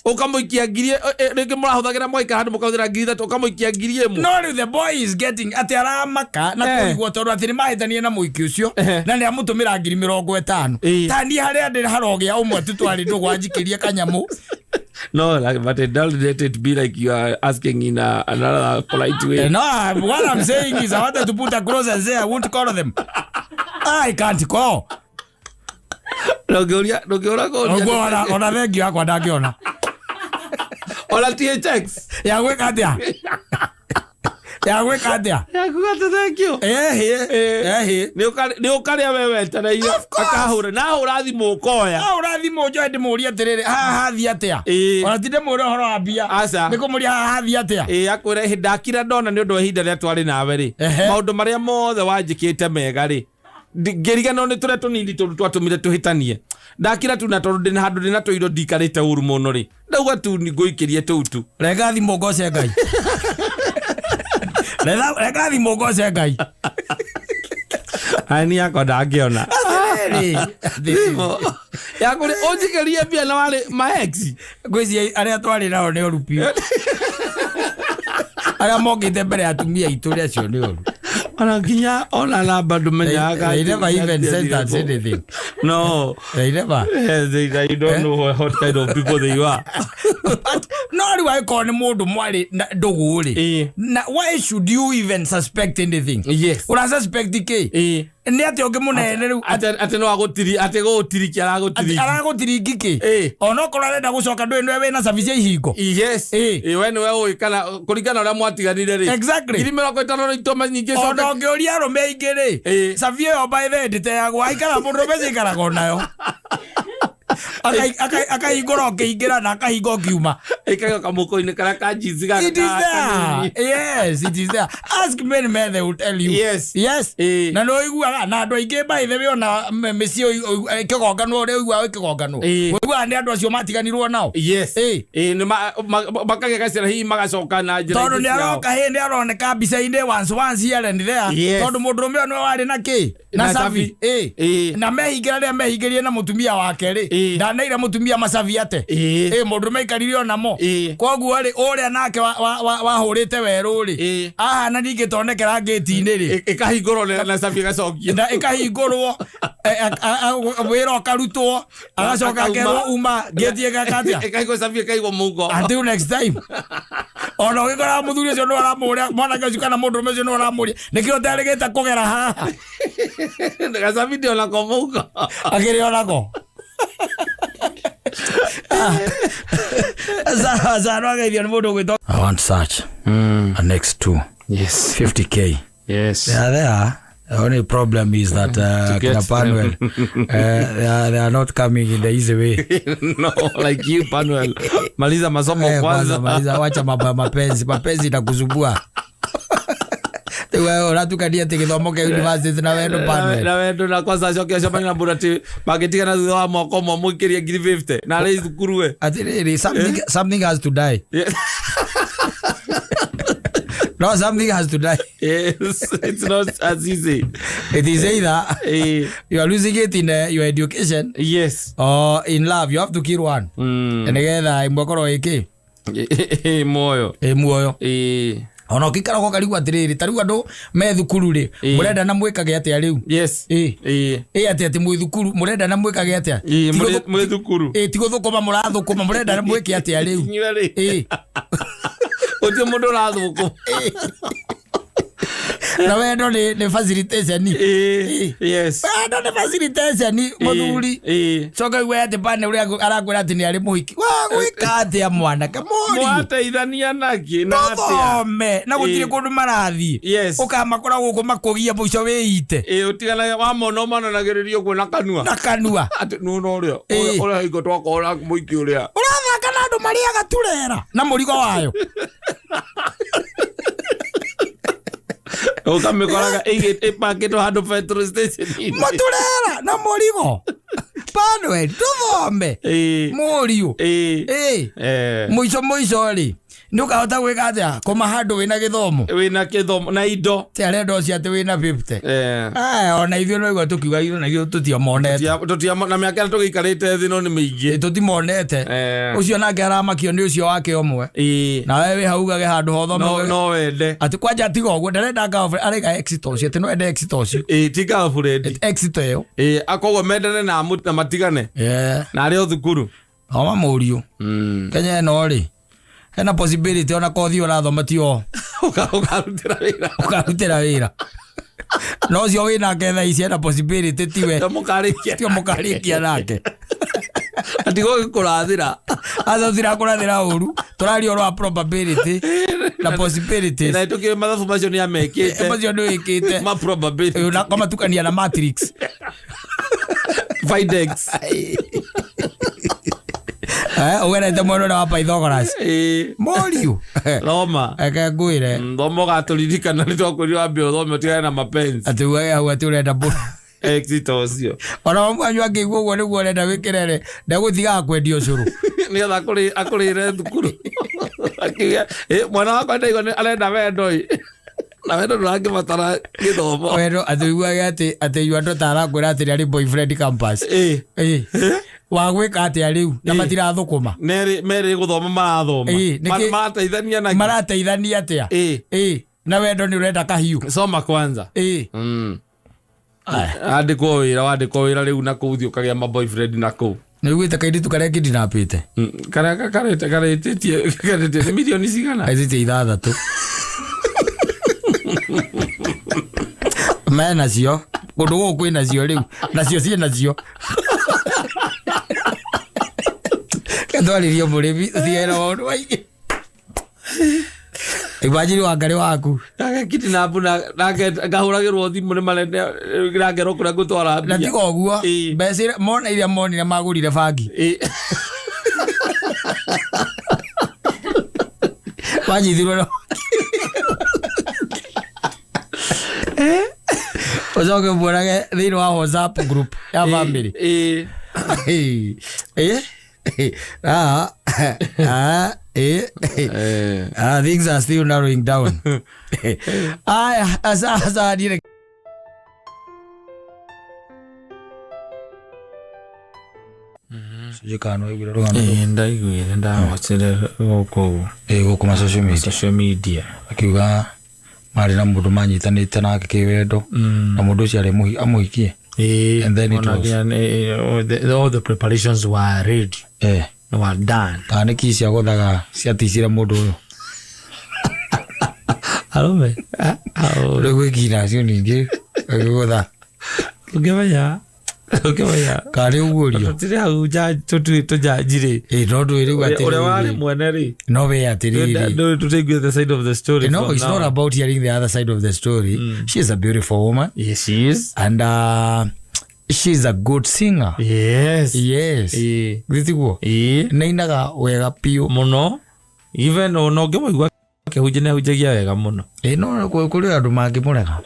ũkamũikia ngiri rĩngĩ mũrahũthagĩra, mũgaikara handũ mũkahũthĩra 3000, ũkamũikia 1000. No rĩu the boy is getting atĩ aramaka na kũigua tondũ atĩ nĩ mahĩtanie na mũiki ũcio, na nĩ amũtũmĩra 50,000. Ta niĩ harĩa ndĩ harogĩa ũmwe tu twarĩ ndũgũ anjikĩrie kanyamũ. No, like, but it don't let it be like you are asking in another polite way. No, what I'm saying is I wanted to put across and say I won't call them. I can't call. Ndũngĩũria, ndũngĩũra kũũria. Ũguo ona thengiũ yakwa ndangĩona. Ona THX. Ya gwĩka atĩa? Ya gwĩka atĩa? Yakuga atĩ thank you. Ehe. Ehe. Nĩ ũkarĩa we wetereire. Of course. Akahũra na ahũra thimũ ũkoya. Ah, ũrathi mũnjoe ndĩmũrie atĩrĩrĩ, haha hathiĩ atĩa? Ona ti ndĩmũre ũhoro wa mbia. Aca. Nĩ kũmũria haha hathiĩ atĩa? Ĩĩ, akwĩra ĩhĩ ndakira ndona nĩ ũndũ wa ihinda rĩrĩa twarĩ nawe rĩ, maũndũ marĩa mothe wanjĩkĩte mega rĩ, ngĩriganĩrwo nĩ tũrĩa tũnini tũru twatũmire tũhĩtanie. Ndakira tu na tondũ ndĩna handũ ndĩna tũindo ndikarĩte ũru mũno rĩ, ndauga tu ngũikĩrie tũu tu. Rega thimũ ngoce Ngai. Rega thimũ ngoce Ngai. Ani yakwa ndangĩona. Atĩrĩrĩ. Thimũ yakũrĩ ũnjikĩrie mbia na warĩ my ex. Ngwĩciria arĩa twarĩ nao nĩ oru biũ, arĩa mokĩte mbere ya atumia aitũ rĩ, acio nĩ oru. Ona nginya ona namba ndũmenyaga. They never even sent us anything. No. They never. Yes, you don't know what kind of people they are. But no rĩu angĩkorwo nĩ mũndũ mwarĩ na ndũgũ rĩ, na why should you even suspect anything? Ũra suspect kĩ? Nĩ atĩ ũngĩ mũnene rĩu? Atĩ no agũtiri, atĩ gũgũtirikia aragũtiriki. Aragũtiringi kĩ? Onokorwo arenda gũcoka, ndũĩ nĩwe wĩna cabi cia ihingo. Ĩ, we nĩwe ũĩ kana kũringana na ũrĩa mwatiganire rĩ. 50,000 nĩ itũma nyingĩ Ona coke. ũngĩũria arũme aingĩ rĩ, cabi ĩyo by the way ndĩteagwo, aikara mũndũrũme cikaraga onayo. Akahingũra ũkĩingĩra na akahinga ũkiuma. Ĩkaigwo kamũko-inĩ karĩa ka jeans gaka It is there. kanini. Yes, it is there. Ask many men, they will tell you. Yes. Na nĩ ũiguaga na andũ aingĩ, by the way, ona mĩciĩ ĩkĩgonganwo, ũrĩa ũiguaga ĩkĩgonganwo, ũiguaga nĩ andũ acio matiganirwo nao. Ĩ, nĩ makagĩa gaciana hihi magacoka na njĩra Tondũ ingĩ nĩ ciao. aroka hĩndĩ aroneka mbica-inĩ once once here and there, tondũ mũndũrũme ũyũ nĩwe warĩ na kĩ, na Na cabi. cabi. Na mehingĩra rĩrĩa mehingĩrie na mũtumia wake rĩ, ndaneire mũtumia macabi ate. Ĩ, mũndũrũme aikarire onamo. Koguo rĩ, ũrĩa nake wahũrĩte werũ rĩ, ahana ningĩ tonekera ngĩti-inĩ rĩ, Ĩkahingũrwo na cabi ĩgacokio. Na ĩkahingũrwo, wĩra ũkarutwo, agacoka Akauma. akerwo uma ngĩti ĩgeka atĩa? Ĩkaigwo cabi ĩkaigwo mũhuko. Until next time. Ona ũgĩkora mũthuri ũcio nĩ aramũria, mwanake ũcio kana mũndũrũme ũcio nĩ aramũria nĩkĩo ũtarĩgĩte kũgera haha. Gacabi ndĩ onako mũhuko. Akĩrĩ onako. Sawa sawa, no ageithio nĩ mũndũ ũgwĩtwo I want such a next two Yes. 50K. Yes. They are there. The only problem is that To get kina Panuel, they are not coming in the easy way. No, like you, Panuel. Maliza masomo Eh, kwanza kwanza. maliza, wacha mambo ya mapenzi, mapenzi itakusumbua. Rĩu wewe ũratukania atĩ gĩthomo kĩa university na wendo Panuel. Na wendo na kwanza acoke acemanie na mũndũ atĩ mangĩtigana thutha wa mwaka ũmwe mũikĩrie ngiri 50 na arĩ thukuru we. Atĩrĩrĩ, something has to die. Yes. No, something has to die. Yes, it's not as easy. It is either Eh, you are losing it in your education yes. or in love. You have to kill one. Nĩgetha ĩmwe ĩkorwo ĩkĩ Eh, muoyo. ĩ muoyo. Eh, Ona ũkĩikara ũkarigwo atĩrĩrĩ, ta rĩu andũ me thukuru rĩ, Ĩ. mũrenda na mwĩkage atĩa rĩu? Yes. Ĩ. Eh, Ĩ atĩ atĩ mwĩ thukuru mũrenda na mwĩkage atĩa? eh, Ti mwĩ thukuru. Ĩ, ti gũthũkũma mũrathũkũma, mũrenda na mwĩke atĩa rĩu? Inyuĩ rĩ. Ĩ. Gũtirĩ mũndũ ũrathũkũma. Na wendo nĩ facilitation. Eh, yes. Wendo nĩ facilitation mũthuri. Eh. Coka igue atĩ pane ũrĩa arakwĩra atĩ nĩ arĩ mũhiki. Wagwĩka atĩa mwanake mũriũ? Mwateithania nakĩ na atĩa? Tũthome na gũtirĩ Ĩ. kũndũ marathiĩ. Yes. Ũkamakora gũkũ makũgia mũico wĩite. Ĩ, ũtiganaga wamona ũmananagĩrĩria ũguo na kanua. Na kanua. Atĩ nĩwona ũrĩa Ĩ. ũrĩa hingo twakora mũingĩ ũrĩa. Ũrathaka na andũ marĩaga turera na mũrigo wayo. Ũkamĩkoraga ĩpakĩtwo handũ petrol station. Mũturera na mũrigo. Panuel, tũthome. Ĩ. Mũriũ. Ĩ. Ĩ. Eh. Mũico mũico rĩ, nĩ ũkahota gwĩka atĩa? Kũma handũ wĩna gĩthomo. Wĩna gĩthomo na indo. Ti arenda ũcio atĩ wĩna 50. Eh. Aya, ona ithuĩ no igua tũkiuga ithuĩ na ithuĩ tũtiamonete. Na mĩaka ĩrĩa tũgĩikarĩte thĩ no nĩ mĩingĩ. Tũtimonete. Eh. Ũcio nake aramakio nĩ ũcio wake ũmwe. Ĩ. Nawe wĩ hau ugage handũ hothome. No no wende. Atĩ kwanja tiga ũguo ndarenda girlfriend, araiga ex ta ũcio, atĩ no ende ex ta ũcio. Ĩ, ti girlfriend. Ex ta ĩyo. Ĩ, akoguo mendane na matigane. Yeah. Na arĩ o thukuru. Thoma mũriũ. Kenya ĩno rĩ, hena possibility ona kothi ũrathoma ti o. Ũkarutĩra wĩra. Ũkarutĩra wĩra. No ũcio wĩnake thaa ici hena possibility tiwe. Tio mũkarĩkia. Tio mũkarĩkia nake. Atigo gĩkũrathĩra. Aca tũtirakũrathĩra ũru. Tũraria ũhoro wa probability na possibilities. Na tũkĩũĩ mathabu macio nĩ amekĩte. Macio nĩ wĩkĩte. Ma probability. Na kamatukania na matrix. Fidex. Ũgerete mwena ũrĩa wa Pythagoras. Ĩ. Mũriũ. Thoma. Reke ngwĩre. Thoma ũgatũririkana nĩ twakwĩrire wambe ũthome ũtigane na mapenzi. Atĩ ugage hau atĩ ũrenda mbũri. Exit ũcio. Ona mamu wanyu angĩigua ũguo nĩguo ũrenda wĩkĩre rĩ, ndegũtigaga kwendia ũcũrũ. Nĩgetha akũrĩre thukuru. Akiuga, mwana wakwa ndaigua arenda wendo ĩ. Na wendo ndũrangĩbatara gĩthomo. Wendo atĩ ũiguage atĩ your daughter arakwĩra atĩ nĩ arĩ boyfriend campus. Ĩ. Ĩ. Wa gwĩka atĩa rĩu na matirathũkũma. Merĩ gũthoma marathoma. Ĩ, nĩkĩ- Marateithania na Marateithania atĩa? Ĩ. Ĩ. Na wendo nĩ ũrenda kahiũ. Soma kwanza. Ĩ. Aya. Andĩkwo wĩra, wandĩkwo wĩra rĩu na kũu thiĩ ũkagĩa ma boyfriend na kũu. Nĩ ũiguĩte kairĩtu karĩa kidnapĩte? Karĩa karĩtĩtie nĩ mirioni cigana? Kairĩtie 6. Me nacio. Kũndũ gũkũ kwĩ nacio rĩu. Nacio ciĩ nacio. Ketwarĩrio mũrĩmi, ũtigane na maũndũ maingĩ. Imagine wangarĩ waku. Nake kidnap nake ngahũragĩrwo thimũ nĩ marenda ngerwo kũrĩa ngũtwara Na mbia. tiga ũguo, Ĩ. mbeca iria mona iria monire magũrire bangi. Ĩ. Wanyitirwo na Ũcoke muonage thĩinĩ wa WhatsApp group ya family. Ĩ. Ĩ. Ah. Ah. Ĩ. Ah, things are still narrowing down. Aya, sasa niĩ Sijui kana nĩwaiguire rũgano rũu. Ĩĩ, ndaiguire ndawacire gũkũ Ĩ, gũkũ ma social media. Social media. Akiuga marĩ na mũndũ manyitanĩte nake kĩwendo na mũndũ ũcio arĩ amũhikie. Ĩĩ, And then it ona was- nginya all the preparations were ready. Were done. Kana nĩ kii ciagũthaga ciaticire mũndũ ũyũ. Arũme. Rĩu gwĩ kii nacio ningĩ agĩgũtha. Ũngĩmenya. Ũkĩmenya Karĩ ũguũrio. Tũtirĩ hau tũjanji rĩ. Ĩ, no ndũĩ rĩu Ũrĩa warĩ atĩrĩrĩ. mwene rĩ. No we atĩrĩrĩ. Tũtaiguĩte the side of the story No, from it's now. not about hearing the other side of the story. She is a beautiful woman. Yes, she is. And she's a good singer. Yes. Yes. Ĩĩ. Githĩ Ĩĩ. Nĩainaga wega biũ. Mũno. Even ona ũngĩmũigua akĩhunjia nĩahunjagia wega mũno. Ĩ, no kũrĩ andũ mangĩmũrega.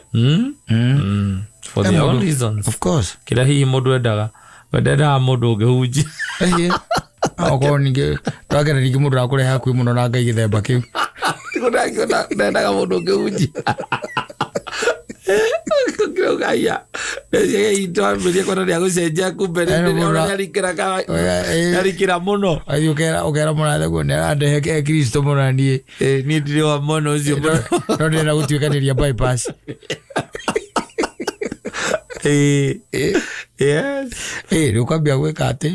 For their own reasons. Of course. Kĩrĩa hihi mũndũ endaga. We ndendaga mũndũ ũngĩhunjia. Ĩhĩ. Okorwo ningĩ twakena ningĩ mũndũ arakũrehe hakuhĩ mũno na Ngai gĩthemba kĩu. Ndendaga mũndũ ũngĩhunjia. Ũkĩrauga twambĩrie kuona nĩagũcenjia kumbe nĩarikĩra mũno. Athiĩ ũkera mũrathe guo nĩarandehe e Kristo mũno na niĩ. Niĩ ndirĩ wa mwena ũcio mũno. No ndĩrenda gũtuĩkanĩria bypass. Yes. Rĩu ũkambia gwĩka atĩ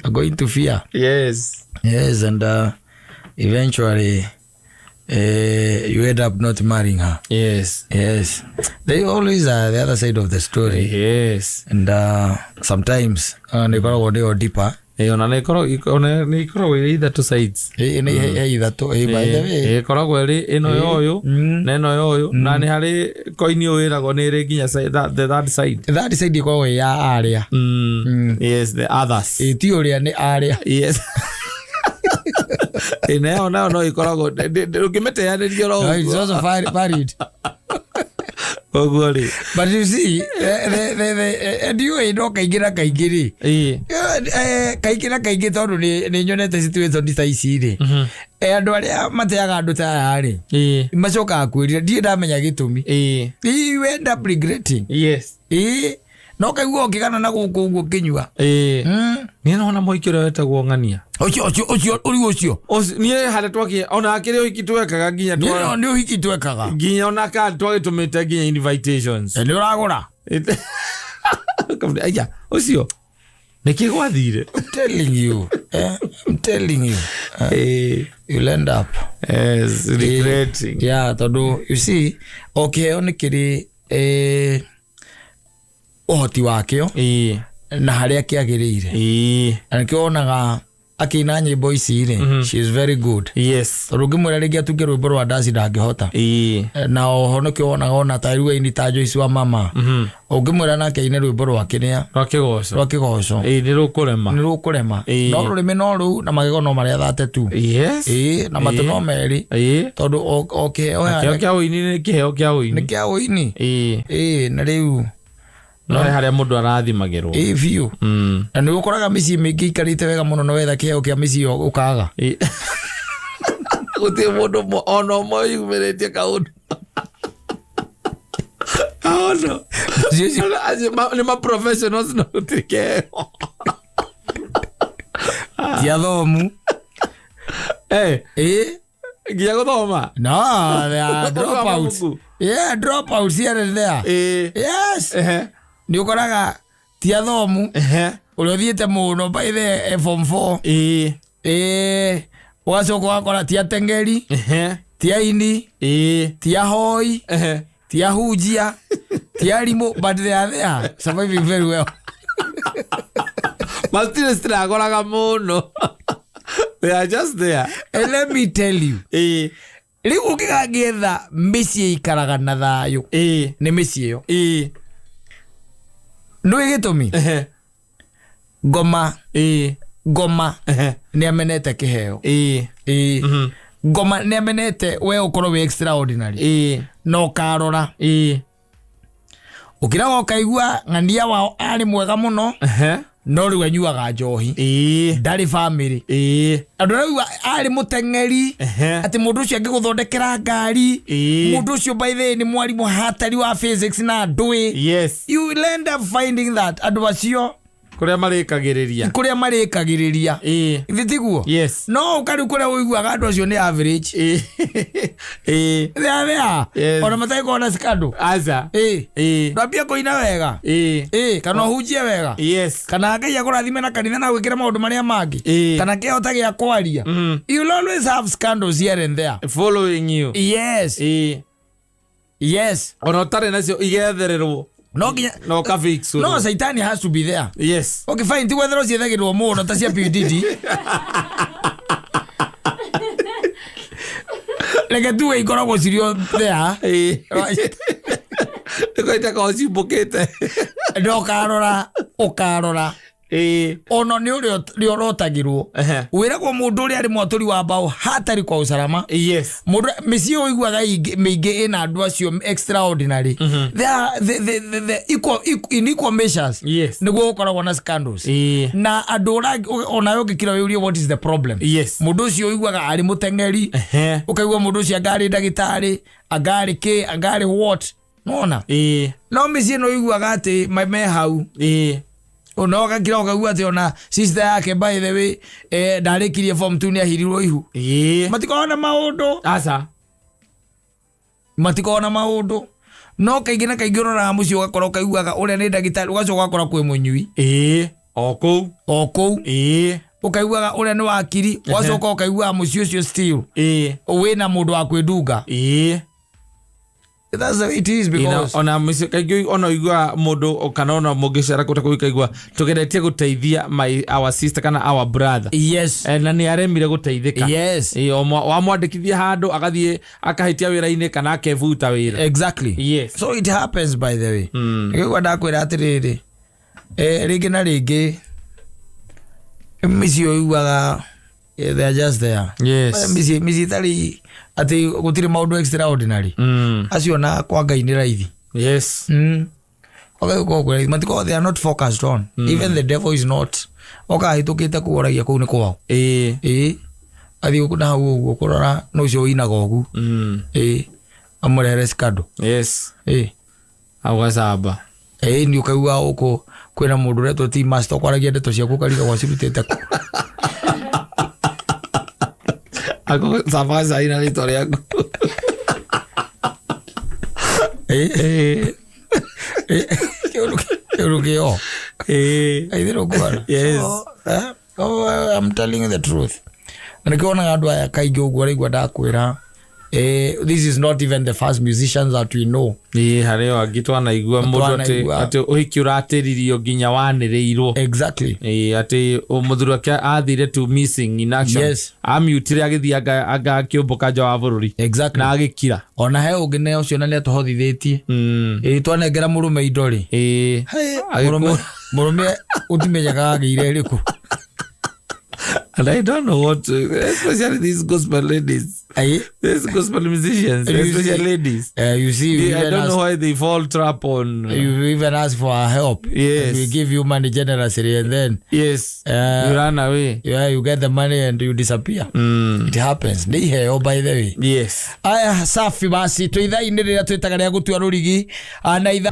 I'm going to fear. Yes. Yes, and eventually you end up not marrying her. Yes. Yes. They always are the other side of the story. Yes. And sometimes nĩkoragwo nĩyo deeper. Ona nĩ ikoragwo ĩrĩ ithatũ sides. Nĩ ithatũ. By the way. Ĩkoragwo ĩrĩ ĩno ya ũyũ na ĩno ya ũyũ, na nĩ harĩ koini ũyũ ĩragwo nĩ ĩrĩ nginya the third side. The third side ĩkoragwo ĩ ya arĩa. Yes, the others. Ti ũrĩa nĩ arĩa. Yes. Nayo nayo no ĩkoragwo ũngĩmĩteanĩria oro No, it's ũguo. also valid. Ũguo rĩ. But you see, ndiũĩ no kaingĩ na kaingĩ rĩ. Kaingĩ na kaingĩ tondũ nĩ nyonete situation ta ici rĩ. Andũ arĩa mateaga andũ ta aya rĩ, macokaga kwĩrira, ndirĩ ndamenya gĩtũmi. You end up regretting. Yes. No kaigua ũkĩgana na gũkũ ũguo ũkĩnyua. Niĩ nona mũhiki ũrĩa wetagwo Ng'ania. Ũcio, ũcio, ũcio, ũrĩ ũcio. Niĩ harĩa twaki, ona akĩrĩ ũhiki twekaga nginya Nĩ ũhiki twekaga. Nginya ona ka twagĩtũmĩte nginya invitations. Nĩ ũragũra? Aya, ũcio. Nĩkĩ gwathire? I'm telling you. I'm telling you. You'll end up. Yes, regretting. Yeah, tondũ you see, o kĩheo nĩ kĩrĩ ũhoti wakĩo na harĩa kĩagĩrĩire. Na nĩkĩo wonaga akĩina nyĩmbo ici rĩ, she is very good. Yes. Tondũ ũngĩmwĩra rĩngĩ atunge rwĩmbo rwa ndaci ndangĩhota. Na oho nĩkĩo wonaga ona ta rĩu aini ta Joyce wa mama. Ũngĩmwĩra nake aine rwĩmbo rwa kĩrĩa, Rwa kĩgoco. Rwa kĩgoco. Nĩ rũkũrema. Nĩ rũkũrema. No rũrĩmĩ no rũu na magego no marĩa thate tu. Yes. Na matũ no merĩ. Tondũ o kĩheo Na kĩheo kĩa ũini nĩ kĩheo kĩa ũini. Nĩ kĩa ũini. Na rĩu No he harĩa mũndũ arathimagĩrwo. Biũ. Na nĩ ũkoraga mĩciĩ mĩingĩ ikarĩte wega mũno no wetha kĩheo kĩa mĩciĩ ĩyo ũkaga. Gũtirĩ mũndũ ona ũmwe wĩyumĩrĩtie kaũndũ. Kaũndũ. Acio nĩ ma professionals no gũtirĩ kĩheo. Ti athomu. Nginya gũthoma? No, they are Gũthoma dropouts. mabuku. Yeah, dropouts here and there. Yes. Nĩ ũkoraga ti athomu. Ũrĩa ũthiĩte mũno by the form 4. Ũgacoka ũgakora ti ateng'eri. Ti aini. Ti ahoi. Ti ahunjia. Ti arimũ, but they are there surviving very well. Matirĩ citiragoraga mũno. They are just there. And let me tell you. Rĩu ũngĩgagĩetha mĩciĩ ikaraga na thayũ. Nĩ mĩciĩ ĩyo. Nĩũĩ gĩtũmi? Ngoma. Ngoma. Nĩ amenete kĩheo. Ngoma nĩ amenete we ũkorwo wĩ extraordinary. Na ũkarora. Ũkĩraga ũkaigua ng'ania wao arĩ mwega mũno. No rĩu anyuaga njohi. Ndarĩ family. Andũ arauga arĩ mũteng'eri. Atĩ mũndũ ũcio angĩgũthondekera ngari. Mũndũ ũcio by the way nĩ mwarimũ hatari wa physics na ndũĩ. Yes. You will end up finding that andũ acio Kũrĩa marĩkagĩrĩria. Kũrĩa marĩkagĩrĩria. Githĩ tiguo? Yes. No ũkarĩu kũrĩa ũiguaga andũ acio nĩ average. They are there. Yes. Ona matarĩ na scandal. Aca. Ndwambia kũina wega. Kana ũhunjie wega. Yes. Kana Ngai akũrathime na kanitha na gwĩkĩra maũndũ marĩa mangĩ. Kana kĩheo ta gĩa kwaria. You'll always have scandals here and there. Following you. Yes. Yes. Ona ũtarĩ nacio igethererwo. No nginya No ka fix. No Saitani has to be there. Yes. Okay, fine, ti gwetherwo ciethagĩrwo mũno ta cia PDD. Reke tuge ikoragwo cirĩ o there. Ĩĩ. Nĩko itakoragwo ciumbũkĩte. No ũkarora ũkarora Ĩĩ. ona nĩ ũrĩa nĩ ũrotagĩrwo. Wĩragwo mũndũ ũrĩa arĩ mwatũri wa mbaũ hatari kwa usalama. Yes. Mũndũ mĩciĩ ũiguaga mĩingĩ ĩna andũ acio extraordinary. They are the equal, in equal measures. Yes. Nĩguo gũkoragwo na scandals. Ĩĩ. Na andũ onawe ũngĩkira wĩũrie what is the problem. Yes. Mũndũ ũcio ũiguaga arĩ mũteng'eri. Ũkaigua mũndũ ũcio anga arĩ ndagĩtarĩ, anga arĩ kĩ, anga arĩ what. Nona. Ĩĩ. No mĩciĩ ĩno ũiguaga atĩ me hau. Ĩĩ. Ona ũgakira ũkaigua atĩ ona sister yake, by the way, ndarĩkirie form 2 nĩ ahirirwo ihu. Ĩĩ. Matikoragwo na maũndũ. Aca. Matikoragwo na maũndũ. No kaingĩ na kaingĩ ũroraga mũciĩ ũgakora ũkaiguaga ũrĩa nĩ ndagĩtarĩ, ũgacoka ũgakora kwĩ mũnyui. Ĩĩ. O kũu. O kũu. Ĩĩ. Ũkaiguaga ũrĩa nĩ wakiri, ũgacoka ũkaiguaga mũciĩ ũcio still Ĩĩ. wĩna mũndũ wa kwĩndunga. Ĩĩ. That's the way it is because ona mũciĩ kaingĩ ona ũiguaga mũndũ kana ona mũngĩcera kũta kũu ũkaigua tũgeretie gũteithia my our sister kana our brother. Yes. Na nĩ aremire gũteithĩka. Yes. Ĩĩ, o wamwandĩkithia handũ agathiĩ akahĩtia wĩra-inĩ kana akebuta wĩra. Exactly. Yes. So it happens, by the way. Nĩguo ndakwĩra atĩrĩrĩ, rĩngĩ na rĩngĩ mĩciĩ ũiguaga, they are just there. Yes. Mĩciĩ ĩtarĩ atĩ gũtirĩ maũndũ extraordinary. Acio na kwa Ngai nĩ raithi. Yes. Kwa Ngai gũkoragwo kwĩ raithi. Matikoragwo, they are not focused on. Even the devil is not. Okahĩtũkĩte kũu oragia kũu nĩ kwao. Ĩĩ. Ĩĩ. Athiĩ na hau ũguo kũrora no ũcio ũinaga ũguo. Ĩĩ. Amũrehere scandal. Yes. Ĩĩ. Hau gacamba. Ĩĩ, nĩ ũkaigua gũkũ kwĩna mũndũ ũretwo T Master ũkwaragia ndeto ciaku ũkarigagwo acirutĩte kũ. Ako camba gacai na rĩtwa rĩaku. Ĩĩ. Ĩĩ. Kĩũndũ kĩo. Ĩĩ. Aithĩrwo kuona. Yes. So, oh, I'm telling you the truth. Na nĩkĩo wonaga andũ aya kaingĩ ũguo araigua ndakwĩra, this is not even the first musicians that we know. Ĩĩ, harĩ o angĩ twanaigua mũndũ Twanaigua. atĩ ũhiki ũratĩririo nginya wanĩrĩirwo. Exactly. Ĩĩ, atĩ mũthuri wake athire to missing in action. Yes. Amiutire agĩthiĩ anga akĩũmbũka nja wa bũrũri. Exactly. Na agĩkira. Ona he ũngĩ ne ũcio na nĩatũhothithĩtie. Ĩĩ, twanengera mũrũme indo rĩ. Ĩĩ. Mũrũme ũtimenyaga agĩire ĩrĩkũ. And I don't know what, especially these gospel ladies, Aye. these gospel musicians, You especially see. ladies. You see, you I even don't ask, know why they fall trap on. You even ask for our help. Yes. And we give you money generously, and then Yes. You run away. Yeah, you get the money and you disappear. It happens. Nĩ iheo, by the way. Yes. Aya, safi basi twĩ ithaa-inĩ rĩrĩa twĩtaga rĩa gũtua rũrigi. Na ithaa